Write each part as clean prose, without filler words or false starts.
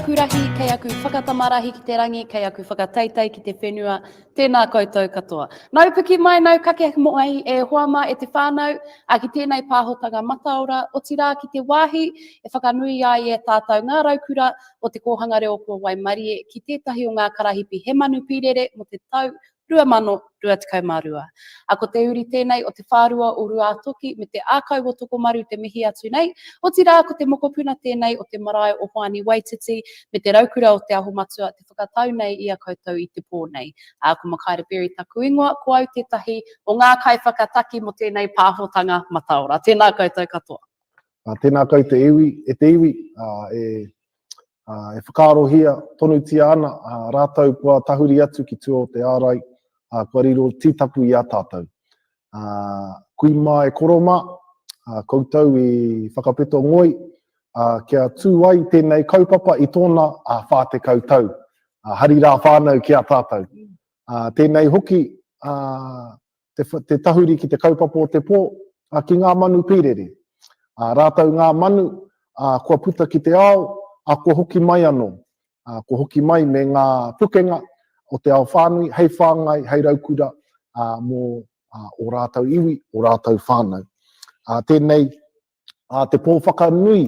aku rahi, kei aku whakatamarahi ki te rangi, kei aku whakateitei ki te whenua, tēnā koutou katoa. Nau piki mai, nau kake mai e hoa mā e te whānau, a ki tēnei pāhotanga mataora, otirā ki te wāhi e whakanui ai e tātou ngā raukura o Te Kōhanga Reo kua waimarie ki tētahi o ngā karahipi He Manu Pīrere mō te tau 2022. A ko te uri tēnei o te whārua o Ruātoki me te ākau o Tokomaru te mihi atu nei, otirā ko te mokopuna tēnei o te marae o Hoani Waititi me te raukura o Te Aho Matua te whakatau nei i a koutou i te pō nei. Ā, ko Makaira Berry taku ingoa, ko au tētahi o ngā kaiwhakataki mō tēnei pāhotanga mataora. Tēnā koutou katoa. Ā, tēnā kau te iwi, e te iwi, ā, e, ā, e whakaarohia tonutia ana, ā, rātou kua tahuri atu ki tua o te ārai, ā, kua riro tītapu i a tātou. Ā, kui mā e koro mā, ā, koutou i whakapeto ngoi, ā, kia tū ai tēnei kaupapa i tōna ā, 40 tau. Ā, hari rā whānau ki a tātou. Ā, tēnei hoki, ā, te, te tahuri ki te kaupapa o te pō, ā, ki ngā manu pīrere. Ā, rātou ngā manu, ā, kua puta ki te ao, ā, kua hoki mai anō. Ā, kua hoki mai me ngā pukenga o te ao whānui hei whāngai, hei raukura, ā, mō ā, ō rātou iwi, ō rātou whānau. Ā, tēnei, ā, te pō whakanui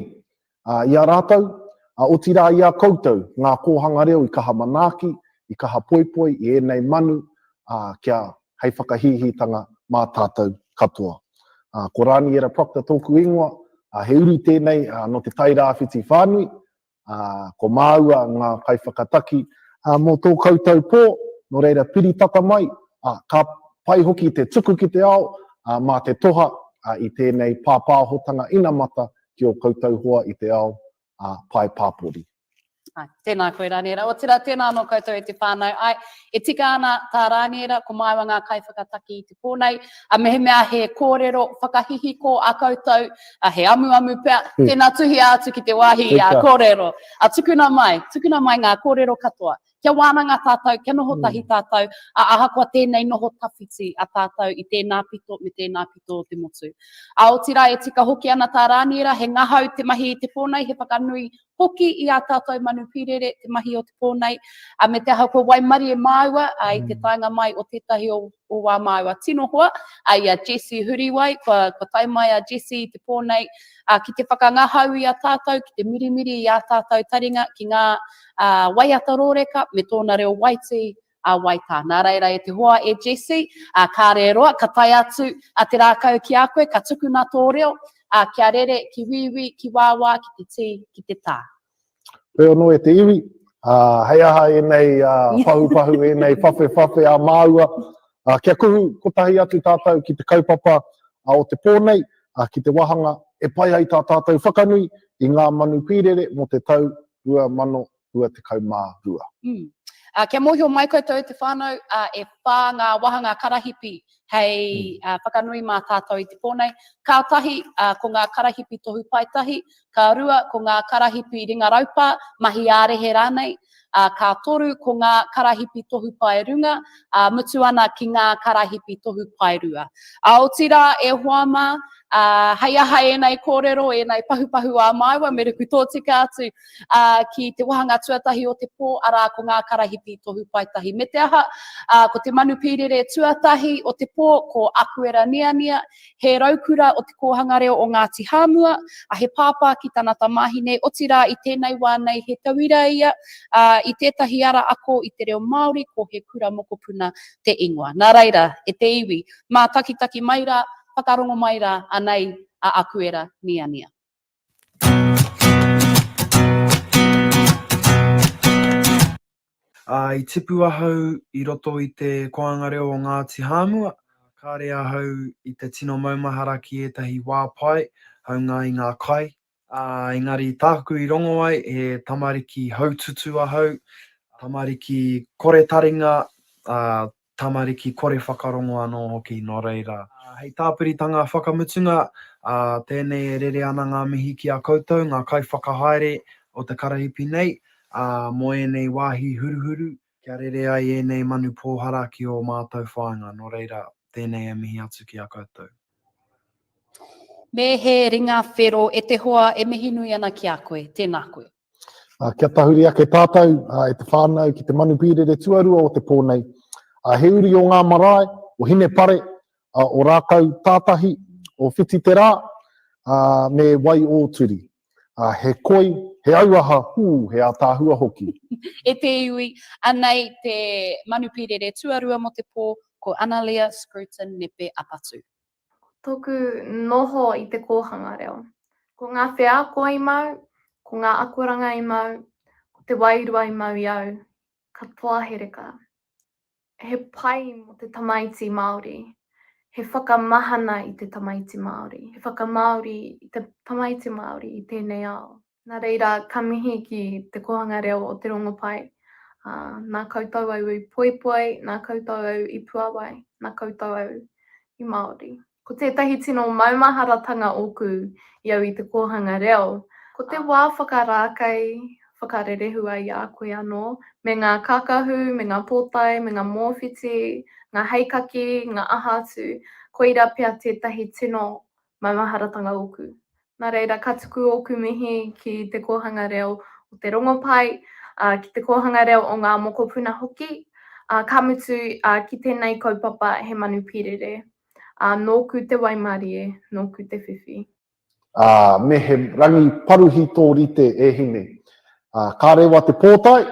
ā, i a rātou, ā, otirā i a koutou, ngā kōhanga reo i kaha manaaki, i kaha poipoi i ēnei manu, ā, kia hei whakahīhītanga mā tātou katoa. Ā, ko Rāniera Proctor tōku ingoa, ā, he uru tēnei ā, nō Te Tairāwhiti whānui, ā, ko māua ngā kaiwhakataki, ā, mō tō koutou pō, nō reira piri tata mai, ā, ka pai hoki te tuku ki te ao, ā, mā te toha, ā, i tēnei pāpāhotanga inamata ki ō koutou hoa i te ao, ā, pae pāpori. Ai, tēnā koe Raniera. Otirā, tēnā anō koutou e te whānau. Ai, e tika ana tā Raniera, ko māua ngā kaiwhakataki i te pō nei. A mehemea he kōrero whakahihiko a koutou, a he amuamu pea, hmm. tēnā tuhia atu ki te wāhi a kōrero. A tukuna mai, tukuna mai ngā kōrero katoa. Kia wānanga tātou, kia noho tahi hmm. tātou, a ahakoa tēnei noho tawhiti a tātou i tēnā pito me tēnā pito o te motu. A otirā e tika hoki ana tā Raniera, he ngahau te mahi i te pō nei, he whakanui hoki i ā tātou manu pīrere te mahi o te pō nei, a me te aha kua waimarie māua a, i te mm. taenga mai o tētahi o, o wā māua tino hoa, a i a Jessie Huriwai, kua, kua tae mai a Jessie i te pō nei, a, ki te whakangahau i a tātou, ki te mirimiri i ā tātou taringa, ki ngā a, waiata rōreka me tōna reo waitī, a Waitā. Nā reira e te hoa e Jessie, a kāre e roa, ka tae atu a te rākau ki a koe, ka tukuna tō reo, a kia rere ki wīwī, ki wāwā, ki te tī, ki te tā. Koe anō e te iwi, ā, hei aha ēnei pahupahu, ēnei whawhewhawhe a māua, ā, kia kuhu kotahi atu tātou ki te kaupapa o te pō nei, ā, ki te wāhanga e pai ai tā tātou whakanui i ngā manu pīrere mō te tau 2000 22. Mm. Uh, kia mōhio mai koutou te whānau, uh, e whā ngā wāhanga karahipi hei uh, whakanui mā tātou i te pō nei. Ka tahi, uh, ko ngā karahipi tohu paetahi, ka rua, ko ngā karahipi ringa raupā, mahi ā-rehe rānei, uh, ka toru, ko ngā karahipi tohu paerunga, uh, mutu ana ki ngā karahipi tohu paerua. Uh, otirā, e hoa mā, uh, hei aha ēnei kōrero, ēnei pahupahu ā māua, me ruku tōtika atu, ā, ki te wāhanga tuatahi o te pō, arā, ko ngā karahipi tohu paetahi. Me te aha, ā, ko te manu pīrere tuatahi o te pō, ko Akuera Niania, he raukura o te kōhanga reo o Ngāti Hāmua, ā, he pāpā ki tana tamāhine, otirā i tēnei wā nei he tauira ia, ā, i tētahi ara ako i te reo Māori, ko He Kura Mokopuna te ingoa. Nā reira, e te iwi, mātakitaki mai rā, whakarongo mai rā, anei a Akuera Niania. Ā, i tipu ahau i roto i te Kōhanga Reo o Ngāti Hāmua. Kāre ahau i te tino maumahara ki ētahi wā pai, haunga i ngā kai. Ā, engari tāku i rongo ai, he tamariki haututu ahau, tamariki kore taringa, ā, tamariki kore whakarongo anō hoki, nō reira, hei tāpiritanga whakamutunga, ā, tēnei e rere ana ngā mihi ki a koutou, ngā kaiwhakahaere o te karahipi nei, ā, mō ēnei wāhi huruhuru, kia rere ai ēnei manu pōhara ki ō mātou whāinga, nō reira, tēnei e mihi atu ki a koutou. Me he ringa whero e te hoa e mihi nui ana ki a koe. Tēnā koe. Kia tahuri ake tātou e te whānau ki te manu pīrere tuarua o te pō nei. He uri o ngā marae, o Hinepare, o Rākau Tātahi, o Whiti Te Rā, me Waiōturi. He koi, he auaha, hū, he ātaahua hoki. E te iwi, anei te manu pīrere tuarua mō te pō, ko Analea Scruton Nepe Apatu. Tōku noho i te kōhanga reo. Ko ngā wheako i mau, ko ngā akoranga i mau, ko te wairua i mau i au, katoa he reka. He pai mō te tamaiti Māori, he whakamahana i te tamaiti Māori, he whakamāori i te tamaiti Māori i tēnei ao. Nā reira, ka mihi ki Te Kōhanga Reo o Te Rongopai, ā, nā koutou au i poipoi, nā koutou au i puawai, nā koutou au i Māori. Ko tētahi tino maumaharatanga ōku i au i te kōhanga reo, ko te wā whakarākei, whakarerehua i a koe anō, me ngā kākahu, me ngā pōtae, me ngā mōwhiti, ngā heikaki, ngā aha atu, koira pea tētahi tino maumaharatanga ōku. Nā reira, ka tuku ōku mihi ki Te Kōhanga Reo o Te Rongopai, ā, ki Te Kōhanga Reo o Ngā Mokopuna hoki, ā, ka mutu, ā, ki tēnei kaupapa He Manu Pīrere. Ā, nōku te waimarie, nōku te whiwhi. Ā, me he rangi paruhi tō rite, e hine. Ā, ka rewa te pōtae,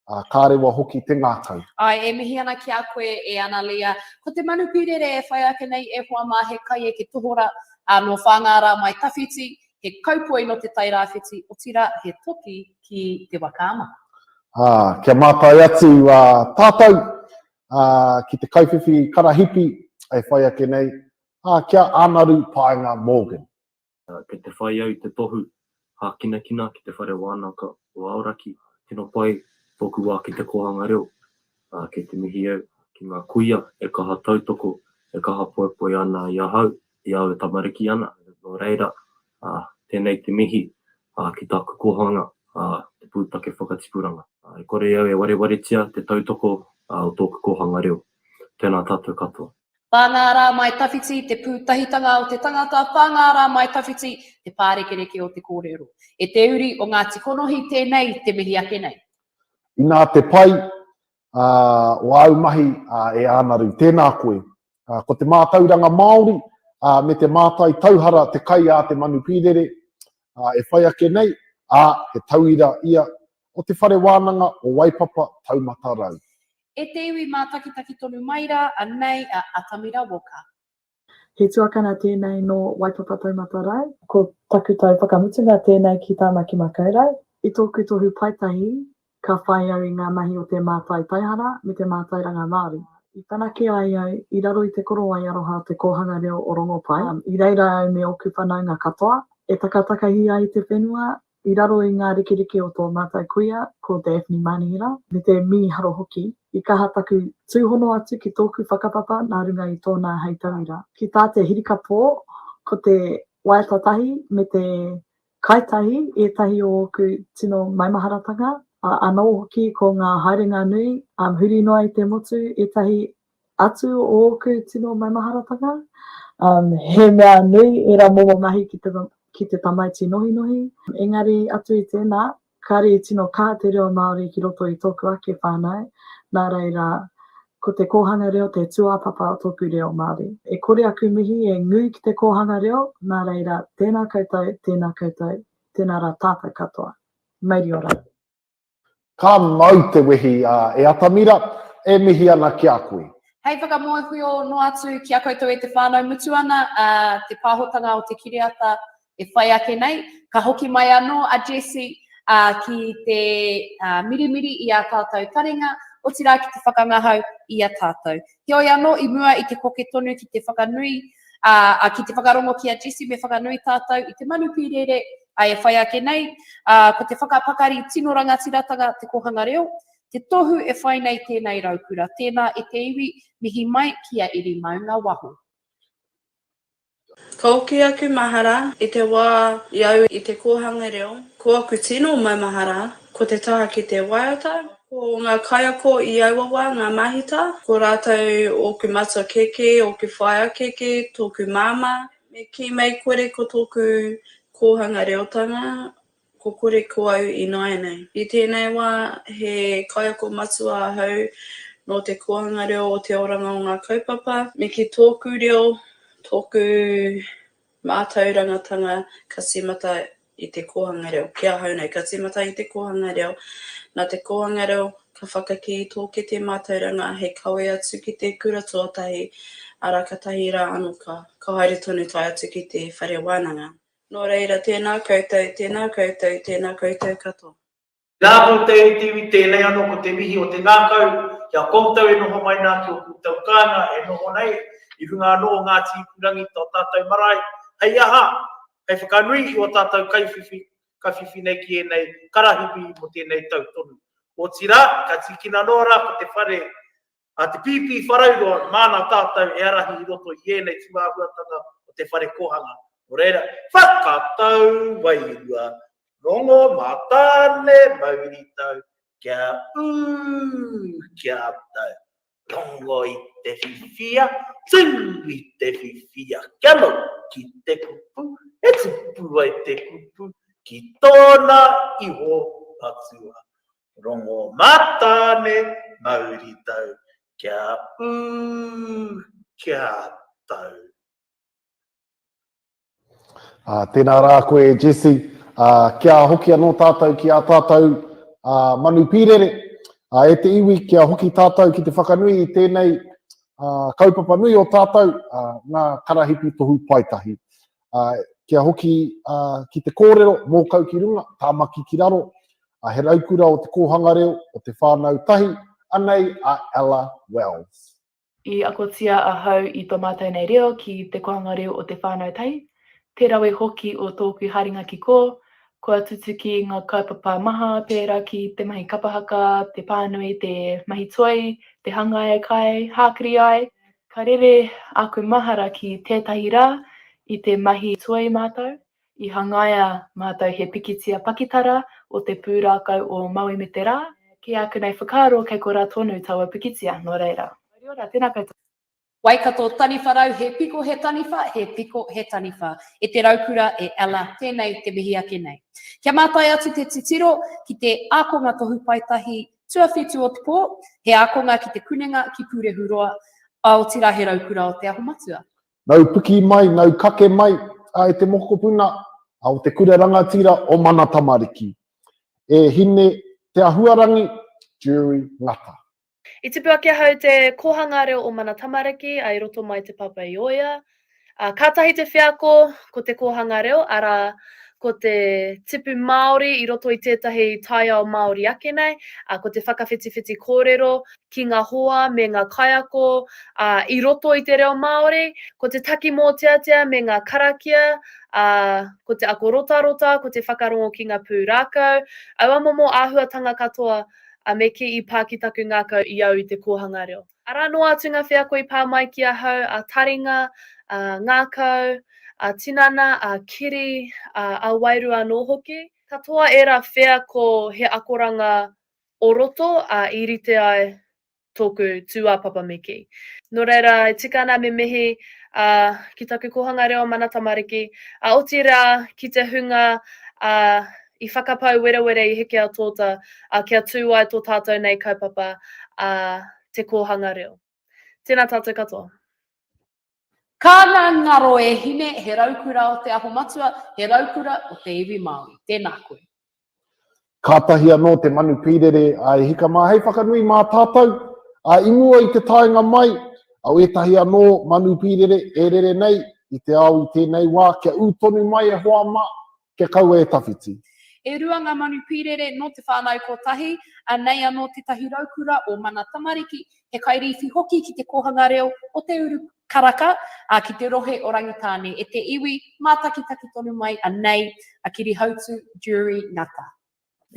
ā, ka rewa hoki te ngākau. Āe, e mihi ana ki a koe, e Analia. Ko te manu pīrere e whai ake nei e hoa mā he kaieke tohora, ā, nō Whāngārā mai tawhiti, he kaupoi nō Te Tai Rāwhiti, otirā, he toki ki te waka ama. Ā, kia mātai atu ā tātou, ā, ki te kaiwhiwhi karahipi e whai ake nei, ā, ki a Ānaru Paenga Morgan. Kei te whai au i te tohu hākinakina ki Te Whare Wānaka o Aoraki. Tino pai tōku wā ki te kōhanga reo. Kei te mihi au ki ngā kuia e kaha tautoko, e kaha poipoi ana i ahau, i au e tamariki ana. Nō reira, tēnei te mihi ki tāku kōhanga, te pūtake whakatipuranga. E kore au e warewaretia te tautoko o tōku kōhanga reo. Tēnā tātou katoa. Whāngārā mai tawhiti te pūtahitanga o te tangata, whāngārā mai tawhiti te pārekereke o te kōrero. E te uri o Ngāti Konohi tēnei te mihi ake nei. Inā te pai o āu mahi e Ānaru, tēnā koe. Ko te mātauranga Māori me te mātai tauhara te kai a te manu pīrere e whai ake nei, ā, he tauira ia o Te Whare Wānanga o Waipapa Taumata Rau. E te iwi mātakitaki tonu mai rā, anei a Atamira Walker. He tuakana tēnei nō Waipapa Taumata Rau. Ko taku tau whakamutunga tēnei ki Tāmaki Makaurau. I tōku tohu paetahi, ka whai au i ngā mahi o te mātai taihara me te mātauranga Māori. I whanake ai au i raro i te korowai aroha o Te Kōhanga Reo o Rongopai. I reira au me ōku whanaunga katoa e takatakahi ai te whenua I raro i ngā rekereke o tō mātou kuia, ko Daphne Manihera, me te mīharo hoki, i kaha taku tūhono atu ki tōku whakapapa nā runga i tōna hei tauira. Ki tā te hirikapō, ko te waiata tahi me te kai tahi ētahi o ōku tino maumaharatanga, ā, anō hoki ko ngā haerenga nui, huri noa i te motu ētahi atu o ōku tino maumaharatanga. Um, he mea nui ērā momo mahi ki te, ki te tamaiti nohinohi. Engari atu i tēnā, kāre i tino kaha te reo Māori ki roto i tōku ake whānau, nā reira, ko te kōhanga reo te tūāpapa o tōku reo Māori. E kore aku mihi e ngū ki te kōhanga reo, nā reira, tēnā koutou, tēnā koutou, tēnā rā tātou katoa. Mauri ora. Ka mau te wehi e Atamira, e mihi ana ki a koe. Hei whakamōhio noa atu ki a koutou e te whānau mutu ana te pāhotanga o te kiriata e whai ake nei, ka hoki mai anō a Jessie ki te mirimiri i ā tātou taringa, otirā ki te whakangahau i a tātou. Heoi anō, i mua i te koke tonu ki te whakanui, ā, ki te whakarongo ki a Jessie me whakanui tātou i te manu pīrere ā, e whai ake nei, ā, ko te whakapakari tino rangatiratanga te kōhanga reo, te tohu e whai nei tēnei raukura. Tēnā e te iwi, mihi mai ki a Iri Maunga Waho. Ka hoki aku mahara i te wā i au i te kōhanga reo, ko aku tino maumahara ko te taha ki te waiata, ko ngā kaiako i aua wā, ngā māhita, ko rātou ōku matua kēkē, ōku whaea kēkē, tōku māmā, me kī mei kore ko tōku kōhanga reotanga. ko kore ko au ināianei. I tēnei wā, he kaiako matua ahau nō te kōhanga reo o Te Oranga o Ngā Kaupapa, me ki tōku reo, tōku mātaurangatanga ka tīmata i te kōhanga reo. Ki ahau nei, ka tīmata i te kōhanga reo. Nā te kōhanga reo ka whakakī tō kete mātauranga hei kawe atu ki te kura tuatahi, arā katahi rā anō ka, ka haere tonu tae atu ki te whare wānanga. Nō reira, tēnā koutou, tēnā koutou, tēnā koutou katoa. Tēnā koutou e te iwi, tēnei anō ko te mihi o te ngākau ki a koutou e noho mai nā ki ō koutou kāinga e noho nei i runga anō o Ngāti Ipurangi tō tātou marae, hei aha, hei whakanui i ō tātou kaiwhiwhi ka whiwhi nei ki ēnei karahipi mō tēnei tau tonu. Otirā, ka tīkina noa rā ko te whare a Te Pīpīwharauroa māna tātou e arahi i roto i ēnei tūāhuatanga o te whare kōhanga. Nō reira, whakatau wairua, rongo mā Tāne mauritau, kia ū, kia tau. Rongo i te whiwhia, tū i te whiwhia, kia mau ki te kupu, e tupu ai te kupu ki tōna iho matua. Rongo mā Tāne mauritau, kia ū, kia tau. Ā, tēnā rā koe e Jesse. Ā, kia hoki anō tātou ki ā tātou ā, manu pīrere. Ā, e te iwi, kia hoki tātou ki te whakanui i tēnei ā, kaupapa nui o tātou, ā, ngā karahipi tohu paetahi. Ā, kia hoki ā, ki te kōrero, mōkau ki runga, tāmaki ki raro, ā, he raukura o te kōhanga reo, o te whānau tahi, anei a Ella Wells. I akotia ahau i tō mātou nei reo ki Te Kōhanga Reo o Te Whānau Tahi. Te rawe hoki o tōku haerenga ki kō, kua tutuki ngā kaupapa maha pērā ki te mahi kapa haka, te pānui, te mahi toi, te hangaia kai, hākiri ai. Ka rere aku mahara ki tētahi rā i te mahi toi mātou, I hangaia mātou he pikitia pakitara o te pūrākau o Maui me te Rā. Ki āku nei whakaaro kei korā tonu taua pikitia, nō reira. Mauri ora, tēnā koutou. Waikato Taniwharau He piko he taniwha, he piko he taniwha E te raukura e Ella, tēnei te mihi ake nei. Kia mātai atu te titiro ki te ākonga tohu paetahi tuawhitu o te pō, he ākonga ki Te Kunenga ki Pūrehuroa, otirā he raukura o Te Aho Matua. Nau piki mai, nau kake mai, a e te mokopuna, a o te kura rangatira o Mana Tamariki. E Hine Te Ahuarangi, Jury Ngata. I tipu ake ahau i te kōhanga reo o Mana Tamariki, a i roto mai Te Papa i Oia. Ā, kātahi te wheako ko te kōhanga reo, arā, ko te tipu Māori i roto i tētahi taiao Māori ake nei, ā, ko te whakawhitiwhiti kōrero ki ngā hoa me ngā kaiako, ā, i roto i te reo Māori, ko te taki mōteatea me ngā karakia, ā, ko te ako rotarota, ko te whakarongo ki ngā pūrākau, aua momo āhuatanga katoa, ā, me kī i pā ki taku ngākau i au i te kōhanga reo. Arā noa atu ngā wheako i pā mai ki ahau, ā taringa, ā ngākau, ā tinana, ā kiri, ā, ā wairua anō hoki. Katoa ērā wheako he akoranga o roto, ā, i rite ai tōku tūāpapa me kī. Nō reira, e tika ana me mihi, ā, ki taku kōhanga reo Mana Tamariki, ā, otirā ki te hunga, ā, i whakapau werewere i Heke a Tōta, ā, kia tū ai tō tātou nei kaupapa, ā, te kōhanga reo. Tēnā tātou katoa. Ka nga ngaro e hine, he raukura o Te Aho Matua, he raukura o te iwi Māori. Tēnā koe. Kātahi anō te manu pīrere a E Hika Mā hei whakanui mā tātou, ā, i mua i te taenga mai o ētahi anō manu pīrere e rere nei i te ao i tēnei wā, kia ū tonu mai e hoa mā, kia kaua e tawhiti. E rua ngā manu pīrere nō te whānau kotahi, ā, nei anō tētahi raukura o Mana Tamariki, he kairīwhi hoki ki te kōhanga reo o Te Uru Karaka, ā, ki te rohe o Rangitāne. E te iwi, mātakitaki tonu mai, anei a Kirihautu Jury Ngata.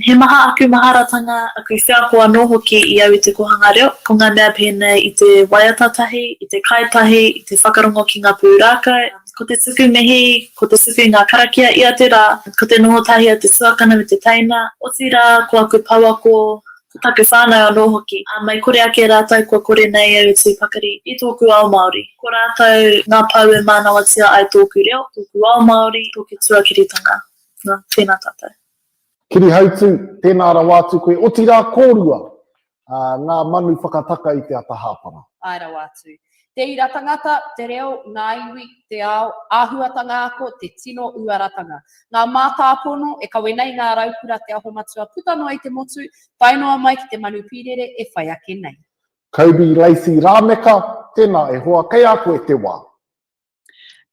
He maha aku maharatanga, aku wheako anō hoki i au i te kōhanga reo, ko ngā mea pēnei i te waiata tahi, i te kai tahi, i te whakarongo ki ngā pūrākau, ko te tuku mihi, ko te tuku i ngā karakia ia te rā, ko te noho tahi a te tuakana me te teina, otirā ko aku pouako, ko taku whānau anō hoki, ā, mei kore ake rātou kua kore nei au e tū pakari i tōku ao Māori. Ko rātou ngā pou e mānawatia ai tōku reo, tōku ao Māori, tōku tuakiritanga. Nā, tēnā tātou. Kirihautu, tēnā rawa atu koe, otirā kōrua, ā, ngā manu whakataka i te ata hāpara. Āe rawa atu. Te ira tangata, te reo, ngā iwi, te ao, āhuatanga ako, te tino uaratanga. Ngā mātāpono e kawe nei ngā raukura Te Aho Matua puta noa i te motu, tae noa mai ki te manu pīrere e whai ake nei. Kobe Lacey Rameka, tēnā e hoa, kei a koe te wā.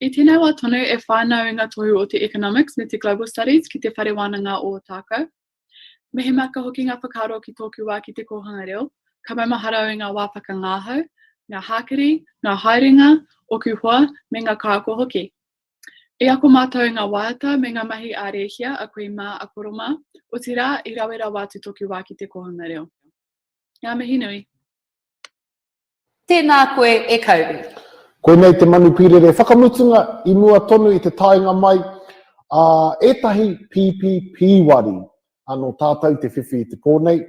I tēnei wā tonu e whānau i ngā tohu o te Economics me te Global Studies ki te Whare Wānanga o Ōtākou. Mehemea ka hoki ngā whakaaro ki tōku wā ki te kōhanga reo, ka maumahara au i ngā wā whakangāhau, ngā hākari, ngā haerenga, ōku hoa, me ngā kaiako hoki. I ako mātou i ngā waiata me ngā mahi ā-rēhia a kui mā, a koro mā, otirā, i rawe rawa atu tōku wā ki te kōhanga reo. Ngā mihi nui. Tēnā koe e Kobe. Koinei te manu pīrere whakamutunga i mua tonu i te taenga mai a ētahi pīpī pīwari anō tātou te whiwhi i te pō nei,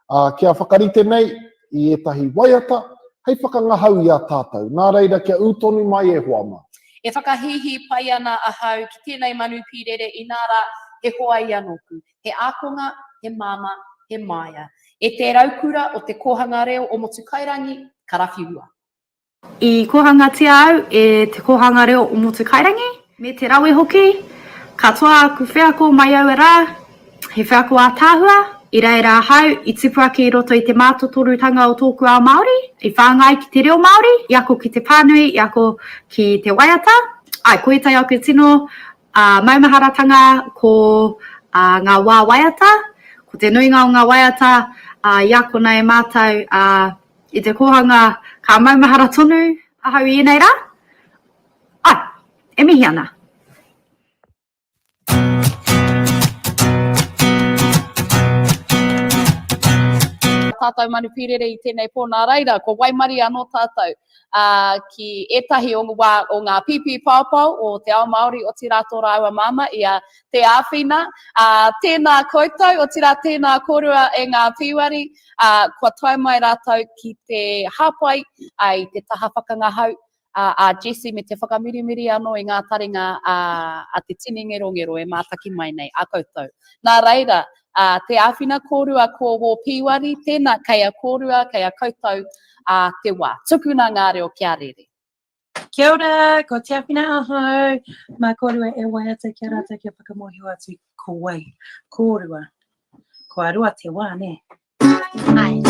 ā, kia whakarite nei i ētahi waiata hei whakangahau i a tātou. Nā reira kia ū tonu mai e hoa mā. E whakahīhī pai ana ahau ki tēnei manu pīrere inā rā he hoa ia nōku. He ākonga, he māmā, he māia. E te raukura o Te Kōhanga Reo o Motukairangi, karawhiua. I kōhangatia au e Te Kōhanga Reo o Motukairangi, me te rawe hoki. Katoa aku wheako mai aua rā, he wheako ātaahua. I reira ahau i tipu ake i roto i te mātotorutanga o tōku ao Māori, i whāngai ki te reo Māori, i ako ki te pānui, i ako ki te waiata. Āe, ko ētahi aku tino Ā, maumaharatanga ko ā, ngā wā waiata, ko te nuinga o ngā waiata ā, i akona e mātou ā, i te kōhanga ka maumahara tonu ahau i ēnei rā. Āe, e mihi ana. Tātou manu pīrere i tēnei pō, nā reira, kua waimarie anō tātou. ā, ki ētahi o wā, o ngā pīpī paopao o te ao Māori, otirā tō rāua māmā i a Te Āwhina. Ā, tēnā koutou, otirā tēnā kōrua e ngā pīwari, ā, kua tae mai rātou ki te hāpai, ā, i te taha whakangahau, ā, a Jessie me te whakamirimiri anō i ngā taringa a, a te tini ngerongero e mātaki mai nei, a koutou. Nā reira, ā, Te Āwhina kōrua ko wō pīwari, tēnā kei a kōrua, kei a koutou, ā te wā. Tukuna ngā reo kia rere. Kia ora, ko Te Awhina ahau. Mā kōrua e waiata ki a rātou kia whakamōhio atu ko wai kōrua. Kua roa te wā, nē? Ai.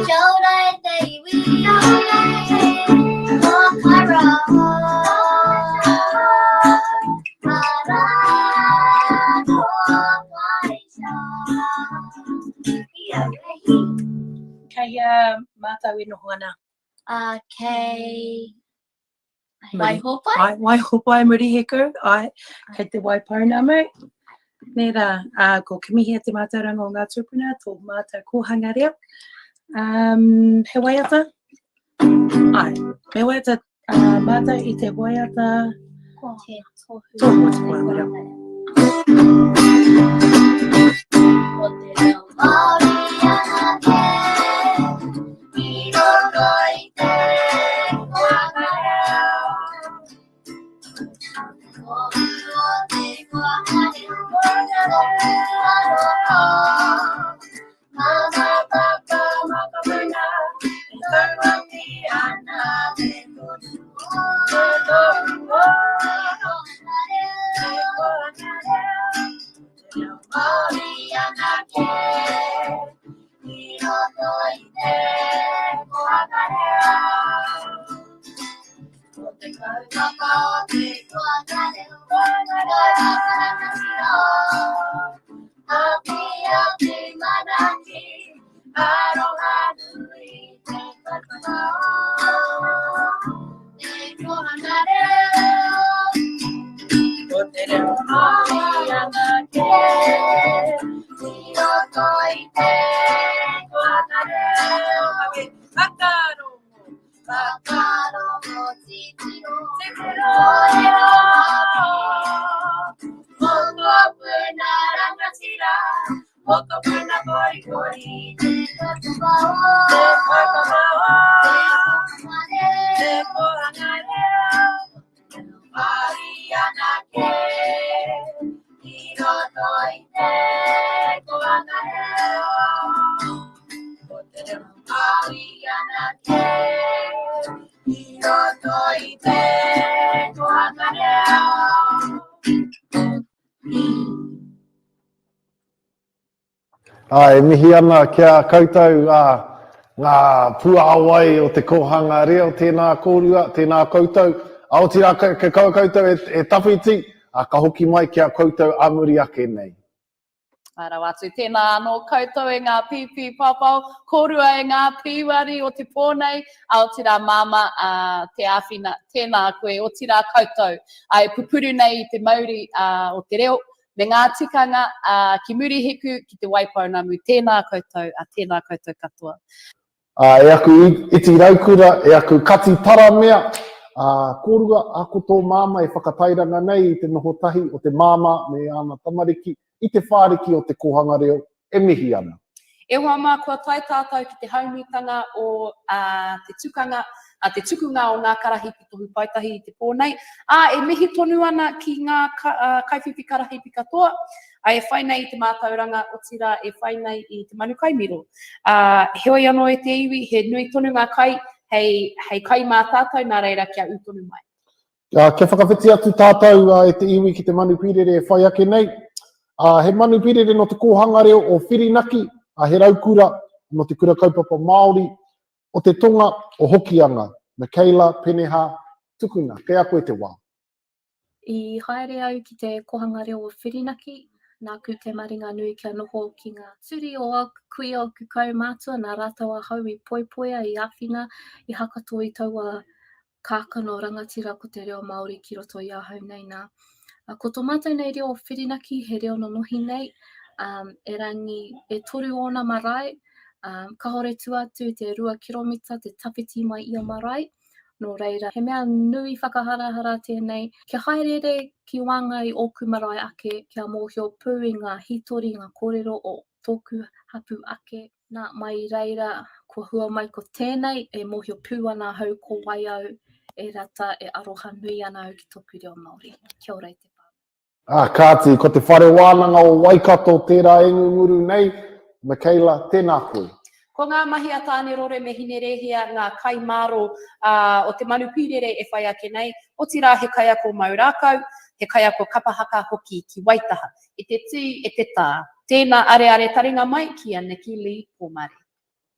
Kia ora e te iwi. Kia ora e te iwi. Ko Kara. Kara. Ko Kaisha. Kei a mātou e noho ana? Uh, kei Waihopai? Ai, Waihopai, Murihiku, ai, kei te Waipounamu. Nē rā, uh, ko Kimihia te mātauranga o ngā tūpuna, tō mātou kōhanga reo. Um, he waiata? Ai, me waiata uh, mātou i te waiata... Te tohu. Tohu o te kōhanga reo. Ko te reo Māori anake i roto i te kōhanga reo. Tohu o te kōhanga reo, tohu aroha. Mama, papa, mokopuna, e tauaki ana te tohu o, te tohu o, te kōhanga reo, te kōhanga reo, te reo Māori anake, i roto i te kōhanga reo. Ko te kaupapa o te kōhanga reo, kaupapa rangatira. Ake ake manaaki, aroha nui te kaupapa o te kōhanga reo. Ko te reo Māori anake i roto i te kōhanga reo. Whakarongo, whakarongo titiro, titiro, kōrero Māori. Mokopuna rangatira, mokopuna korikori, te kaupapa o, te kaupapa o, te kōhanga reo, te kōhanga reo, te reo Māori anake i Ā, e mihi ana ki a koutou, ā, ngā puāwai o te kōhanga reo, tēnā kōrua, tēnā koutou, ā, otirā kei kaua koutou e, e tawhiti, ā, ka hoki mai ki a koutou ā muri ake nei. Ā rawa atu, tēnā anō koutou e ngā pīpī paopao, kōrua e ngā pīwari o te pō nei, ā, otirā māmā, ā, te āwhina, tēnā koe, otirā koutou, ā, e pupuru nei i te mauri, ā, o te reo, me ngā tikanga, ā, ki Murihiku, ki Te Waipounamu, tēnā koutou, ā, tēnā koutou katoa. Ā, e aku iti raukura, e aku kati taramea, ā, kōrua, ā, ko tō māmā e whakatairanga nei i te noho tahi o te māmā me āna tamariki i te whāriki o te kōhanga reo e mihi ana. E hoa mā, kua tae tātou ki te haumitanga o te tukanga, te tukunga o ngā karahipi tohu paetahi i te pō nei, ā, e mihi tonu ana ki ngā kaiwhiwhi karahipi katoa, ā, e whai nei i te mātauranga, otirā e whai nei i te manu kai miro. Ā, heoi anō e te iwi, he nui tonu ngā kai hei, hei kai mā tātou, nā reira kia ū tonu mai. Kia whakawhiti atu tātou e te iwi ki te manu pīrere e whai ake nei. He manu pīrere nō te kōhanga reo o Whirinaki, he raukura nō te Kura Kaupapa Māori o te Tonga o Hokianga. Michaela Peneha, tukuna, kei a koe te wā. I haere au ki te kōhanga reo o Whirinaki, nāku te maringa nui kia noho ki ngā turi o aku kuia, aku kaumātua, nā rātou ahau i poipoia, i āwhina, i hakato i taua kākano rangatira ko te reo Māori ki roto i ahau nei nā. Ko tō mātou nei reo whirinaki he reo nonohi nei, um, erangi e toru ōna marae, um, kahore tua atu i te rua kiromita te tawhiti mai ia marae, nō reira, he mea nui whakaharahara tēnei, kia haereere ki waenga i ōku marae ake, kia mōhio pū i ngā hītori, ngā kōrero o tōku hapū ake. Nā, mai i reira, kua hua mai ko tēnei, e mōhio pū ana ahau ko wai au, e rata, e aroha nui ana au ki tōku reo Māori. Kia ora e te whānau. Ā, kāti, ko Te Whare Wānanga o Waikato tērā e ngunguru nei. Michaela, tēnā koe. Ko ngā mahi a Tānerore me Hinerēhia ngā kaimāro o te manu pīrere e whai ake nei, otirā he kaiako mau rākau, he kaiako kapa haka hoki ki Waitaha. E te tī, e te tā. Tēnā areare taringa mai ki a Nikki Lee Pomare.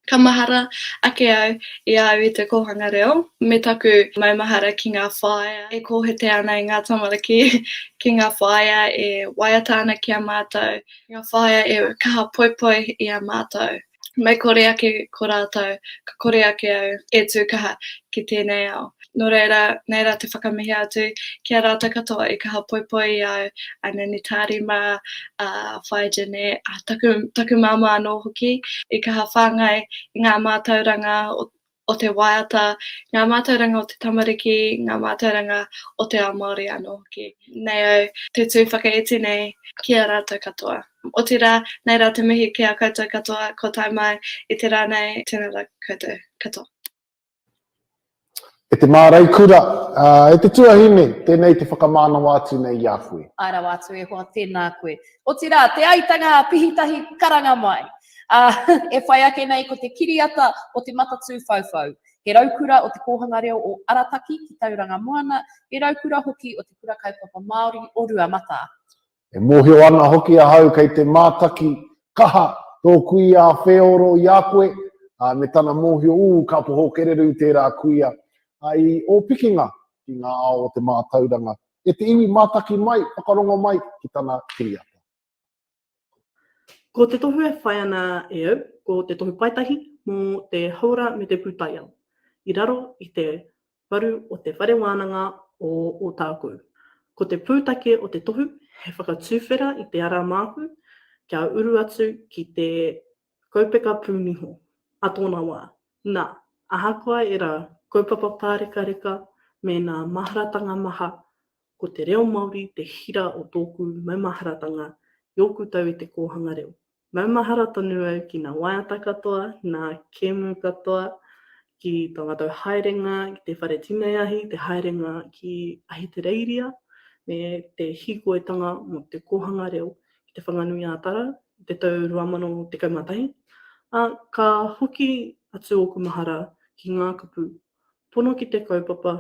Ka mahara ake au i a au i te kōhanga reo, me taku maumahara ki ngā whāea e kōhete ana i ngā tamariki, ki ngā whāea e waiata ana ki a mātou, ngā whāea e kaha poipoi i a mātou. Mei kore ake ko rātou, ka kore ake au e tū kaha ki tēnei ao. Nō reira, nei rā te whakamihi atu ki a rātou katoa i kaha poipoi i a au, a Nanny Tāri mā, a Whaea Jeanette, a taku, taku māmā anō hoki, i kaha whāngai i ngā mātauranga o, o te waiata, ngā mātauranga o te tamariki, ngā mātauranga o te ao Māori anō hoki. Nei au te tū whakaiti nei ki a rātou katoa. Otirā, nei rā te mihi ki a koutou katoa kua tae mai i te rā nei, tēnā rā koutou katoa. E te māreikura, e te tuahine, tēnei te whakamānawa atu nei i a koe. Āe rawa atu e hoa, tēnā koe. Otirā, te aitanga a Pihitahi karanga mai. Ā, e whai ake nei ko te kiriata o Te Matatū Whauwhau, he raukura o Te Kōhanga Reo o Arataki ki Tauranga Moana, he raukura hoki o Te Kura Kaupapa Māori o Ruamatā. E mōhio ana hoki ahau kei te mātaki kaha tō kuia a Wheoro i a koe, ā, me tana mōhio, ū, ka poho kererū tērā kuia, ā, i ō pikinga ki ngā ao o te mātauranga. E te iwi mātaki mai, whakarongo mai ki tana kiriata. Ko te tohu e whai ana e au, ko te tohu paetahi mō te hauora me te pūtaiao, i raro i te waru o Te Whare Wānanga o Ōtākou. Ko te pūtake o te tohu he whakatuwhera i te ara māku kia uru atu ki te kaupeka pūniho a tōna wā. Nā, ahakoa ērā kaupapa pārekareka me nā maharatanga maha, ko te reo Māori te hira o tōku maumaharatanga i ōku tau i te kōhanga reo. Maumahara tonu au ki nā waiata katoa, nā kēmu katoa, ki tā mātou haerenga ki te whare tinei ahi, te haerenga ki Ahitereiria, me te hīkoitanga mō te kōhanga reo ki Te Whanganui-ā-Tara i te tau 2011, ā, ka hoki atu ōku mahara ki ngā kupu pono ki te kaupapa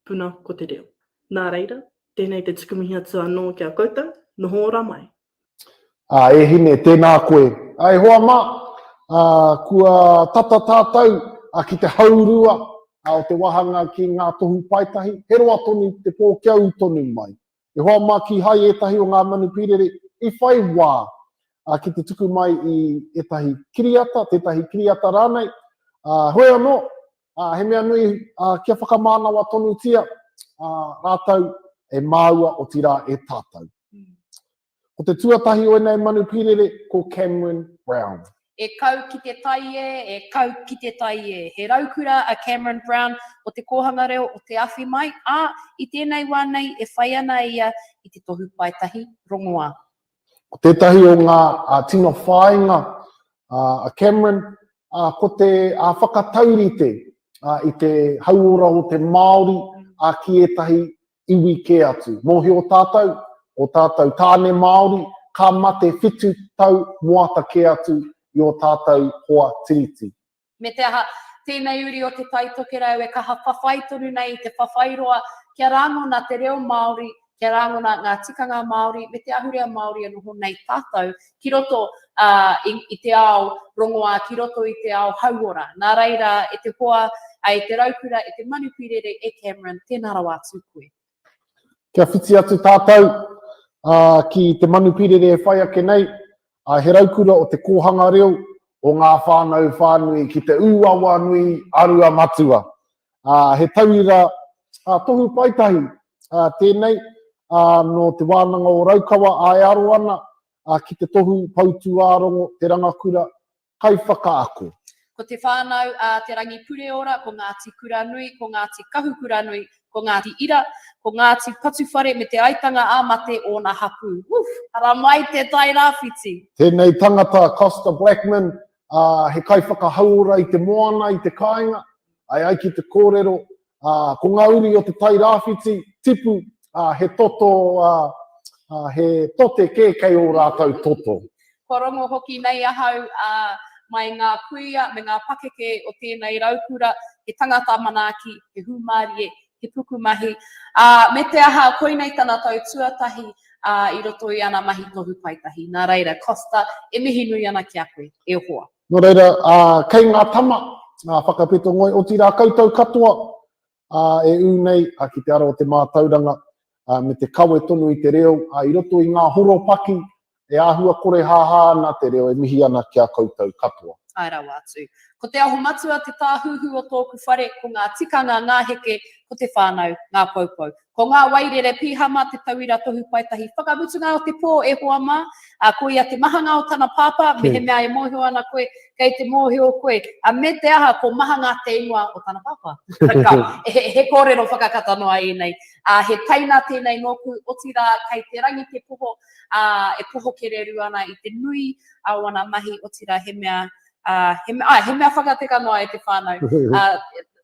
puna ko te reo. Nā reira, tēnei te tuku mihi atu anō ki a koutou, noho ora mai! Ā, e hine, tēnā koe. Ā, e hoa mā, ā, kua tata tātou ki te haurua o te wāhanga ki ngā tohu paetahi, he roa tonu te pō kia ū tonu mai. E hoa mā, kīhai ētahi o ngā manu pīrere i whai wā ki te tuku mai i ētahi kiriata, tētahi kiriata rānei. Ā, hoi anō, he mea nui kia whakamānawa tonutia rātou e māua, otirā e tātou. Ko te tuatahi o ēnei manu pīrere ko Cameron Brown. E kau ki te tai e, e kau ki te tai e. He raukura a Cameron Brown o Te Kōhanga Reo o Te Awhi Mai, ā, i tēnei wā nei e whai ana ia i te tohu paetahi rongoā. Ko tētahi o ngā tino whāinga a Cameron, ko te whakataurite i te hauora o te Māori ki ētahi iwi kē atu. Mōhio tātou, o tātou tāne Māori, ka mate whitu tau moata kē atu i ō tātou hoa Tiriti. Me te aha, tēnei uri o Te Tai Tokerau e kaha whawhai tonu nei i te whawhai roa kia rāngona te reo Māori, kia rāngona ngā tikanga Māori me te ahurea Māori e noho nei tātou ki roto i, i te ao rongoā, ki roto i te ao hauora. Nā reira, e te hoa, e te raukura, e te manu pīrere, e Cameron, tēnā rawa atu koe. Kia whiti atu tātou ki te manu pīrere e whai ake nei, he raukura o te kōhanga reo o ngā whānau whānui ki te ūawa nui a Ruamatua. He tauira tohu paetahi tēnei nō Te Wānanga o Raukawa e aro ana ki te tohu poutūārongo Te Rangakura Kaiwhakaako. Ko te whānau a Te Rangipureora, ko Ngāti Kuranui, ko Ngāti Kahukuranui, ko Ngāti Ira, ko Ngāti Patuwhare me Te Aitanga ā-Mate ōna hapū. Woof! Haramai te Tairāwhiti! Tēnei tangata, Costa Blackman, ā, he kaiwhakahauora i te moana, i te kāinga, e ai ki te kōrero, ā, ko ngā uri o te Tai Rāwhiti, tipu, ā, he toto, ā, ā, he tote kē kei ō rātou toto. Kua rongo hoki nei ahau, ā, mai ngā kuia me ngā pakeke o tēnei raukura, he tangata manaaki, he hūmārie, he pukumahi, ā, me te aha, koinei tana tau tuatahi, ā, i roto i ana mahi tohu paetahi. Nā reira, Costa, e mihi nui ana ki a koe, e hoa. Nō reira, ā, kei ngā tama, ā, whakapeto ngoi, otirā koutou katoa, ā, e ū nei, ā, ki te ara o te mātauranga, ā, me te kawe tonu i te reo, ā, i roto i ngā horopaki e āhua korehāhā ana te reo e mihi ana ki a koutou katoa. Āe rawa atu. Ko Te Aho Matua te tāhuhu o tōku whare, ko ngā tikanga ngā heke, ko te whānau ngā poupou. Ko ngā wairere pīhama te tauira tohu paetahi whakamutunga o te pō e hoa mā, ā, ko ia te mahanga o tana pāpā, mehemea e mōhio ana koe, kei te mōhio koe, ā, me te aha, ko Mahanga te ingoa o tana pāpā. Ka, he, he kōrero whakakata noa ēnei. Ā, he teina tēnei nōku, otirā, kei te rangi te poho, ā, e poho kererū ana i te nui o ana mahi, otirā he mea, ā, he, āe, he mea whakateka noa e te whānau. Ā,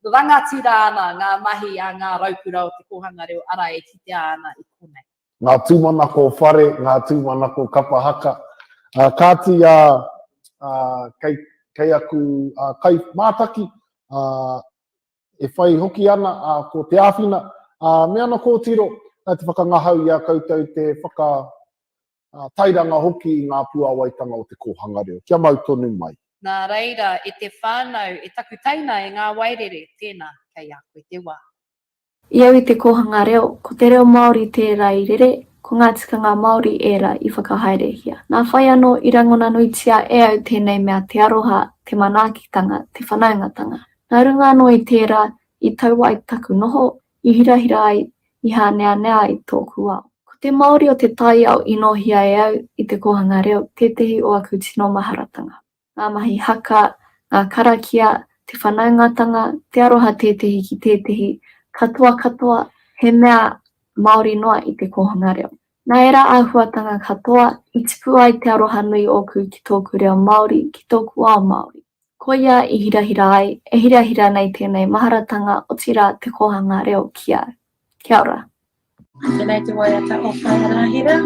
rangatira ana ngā mahi a ngā raukura o te kōhanga reo, arā, e kitea ana i konei. Ngā tūmanako whare, ngā tūmanako kapa haka. Ā, kāti ā, ā, kei, kei aku ā, kai mātaki, ā, e whai hoki ana, ā, ko te āwhina, ā, me ana kōtiro, te whakangahau i a koutou te whaka, ā, tairanga hoki i ngā puāwaitanga o te kōhanga reo. Kia mau tonu mai. Nā reira, e te whānau, e taku teina, e ngā wairere, tēnā, kei a koe te wā. I au i te kōhanga reo, ko te reo Māori tērā i rere, ko ngā tikanga Māori ērā i whakahaerehia. Nā whai anō i rangona nuitia e au tēnei mea te aroha, te manaakitanga, te whanaungatanga. Nā runga anō i tērā, i tau ai taku noho, i hirahira ai, i hāneanea ai tōku ao. Ko te Māori o te taiao i nōhia e au i te kōhanga reo tētehi o aku tino maharatanga. ngā mahi haka, ngā karakia, te whanaungatanga, te aroha tētehi ki tētehi, katoa katoa, he mea Māori noa i te kōhanga reo. Nā ērā āhuatanga katoa, i tipu ai te aroha nui ōku ki tōku reo Māori, ki tōku ao Māori. Koia i hirahira ai, e hirahira nei tēnei maharatanga, otirā te kōhanga reo ki au. Kia ora. Tēnei te waiata o Whaea Rāhira.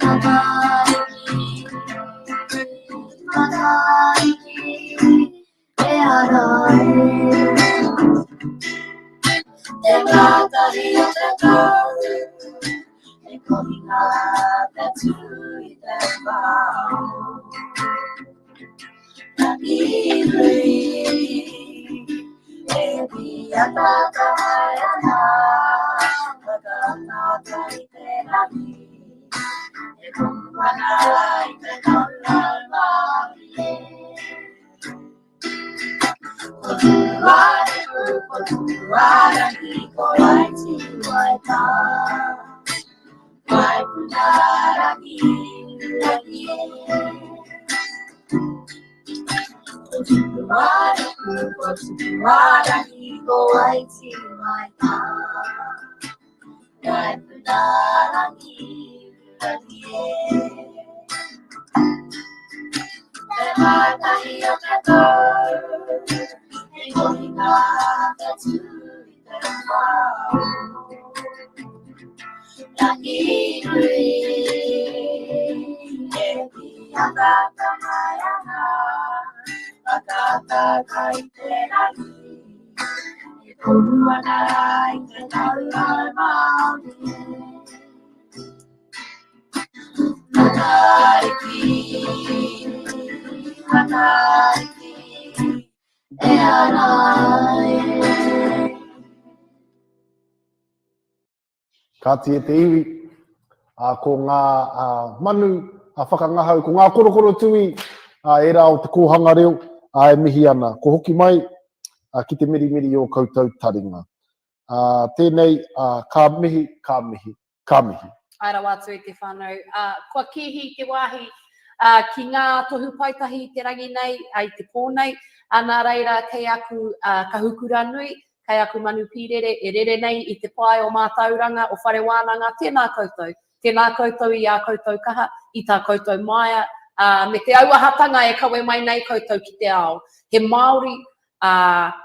Matariki, Matariki, e ara e. Te ngātahi o te tau. kohinga whetū i te wao. Ranginui, e pīataata mai ana, whakaataata i te rangi, e tohu ana i te tauau Māori e. Ko Tūārehu, ko Tūārangi, ko Waitiwaitā. Waipuna rangi, rangi e. Ko Tūārehu, ko Tūārangi, ko Waitiwaitā. Waipuna rangi, rangi e. Te mātahi o te tau, he kohinga whetū i te wao. Ranginui, e pīataata mai ana, whakaataata i te rangi, e tohu ana i te tauau Māori e. Matariki, Matariki, e ara e. Kāti e te iwi, ā, ko ngā ā, manu ā, whakangahau, ko ngā korokoro tui ā, ērā o te kōhanga reo ā, e mihi ana. Ko hoki mai ā, ki te mirimiri i ō koutou taringa. Ā, tēnei, ā, ka mihi, ka mihi, ka mihi. Āe rawa atu e te whānau. Ā, kua kīhi te wāhi ā, ki ngā tohu paetahi i te rangi nei, ā, i te pō nei. Ā, nā reira, kei aku ā, kahukura nui, kei aku manu pīrere e rere nei i te pae o mātauranga, o whare wānanga, tēnā koutou. Tēnā koutou i ā koutou kaha, i tā koutou māia, ā, me te auahatanga e kawe mai nei koutou ki te ao. He Māori, ā,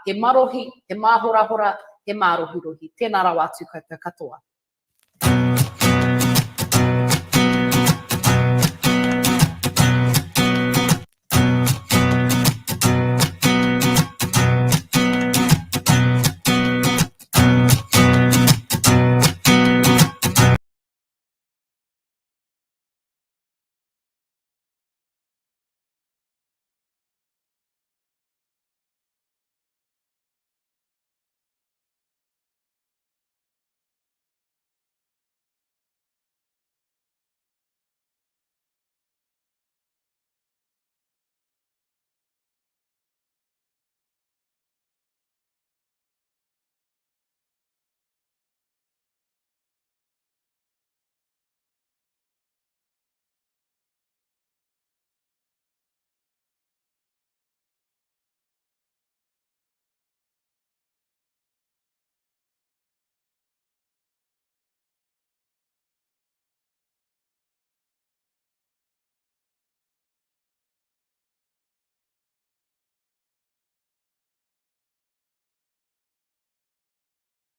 he marohi, he māhorahora, he mārohirohi. Tēnā rawa atu koutou katoa.